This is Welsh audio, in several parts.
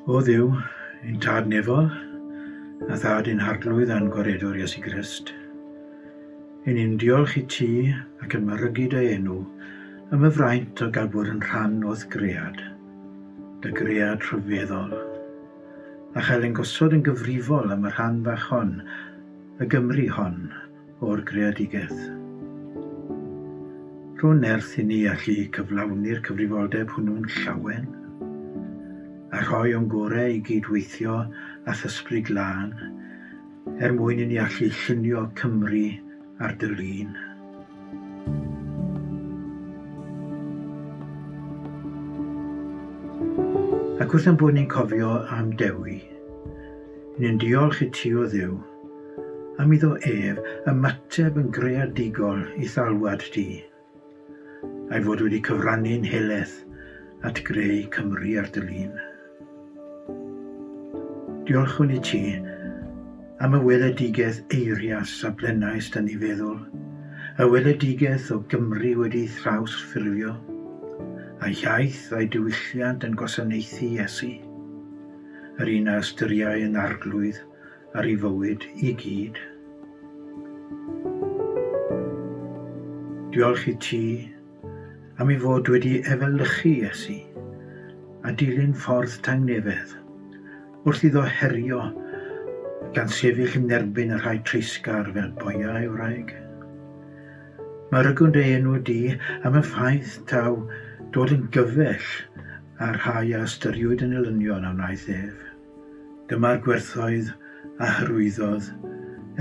O Dduw, ein Tad nefol, a Thad ein Harglwydd a'n Gwaredwr Iesu Grist, yn ni'n diolch i ti ac yn myrygu dy enw am y fraint o gael bod yn rhan o'th gread, dy gread rhyfeddol, a chael ein gosod yn gyfrifol am y rhan fach hon, y Gymru hon, o'r greadigaeth. Rho nerth i ni allu cyflawni'r cyfrifoldeb hwnnw'n llawen, a rhoi o'n gorau i gyd-weithio â'th Ysbryd Glân er mwyn i ni allu llunio Cymru ar dy lun. Ac wrth ein bod ni'n cofio am Dewi, ni'n diolch i ti o Dduw am iddo ef ymateb yn greadigol i'th alwad di, a'i fod wedi cyfrannu'n helaeth at greu Cymru ar dy lun. Diolchwn i ti am y weledigaeth eirias a blenais yn ei feddwl, y weledigaeth o Gymru wedi thrawsffurfio, a'i hiaith a'i diwylliant yn gwasanaethu Iesu, yr un a ystyriai yn Arglwydd ar ei fywyd i gyd. Diolch i ti am ei fod wedi efelychu Iesu a dilyn ffordd tangnefedd wrth iddo herio gan sefyll yn erbyn y rhai treisgar fel boia ei wraig. Mae rygwn dy enw di am y ffaith taw dod yn gyfell â'r rhai a ystyriwyd yn elynion a wnaeth ef. Dyma'r gwerthoedd a hyrwyddodd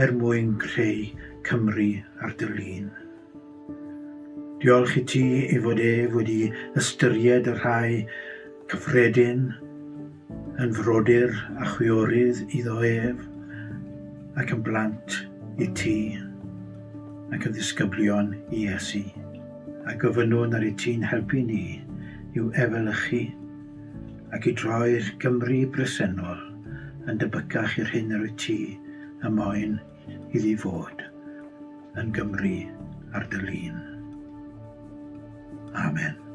er mwyn creu Cymru ar dy lun. Diolch i ti ei fod ef wedi ystyried y rhai cyffredin yn frodyr a chwiorydd iddo ef, ac yn blant i ti, ac yn ddisgyblion i Iesu. A gofynnwn ar i ti'n helpu ni i'w efelychu ac i droi'r Gymru bresennol yn debycach i'r hyn yr wyt ti y moyn iddi fod, yn Gymru ar dy lun. Amen.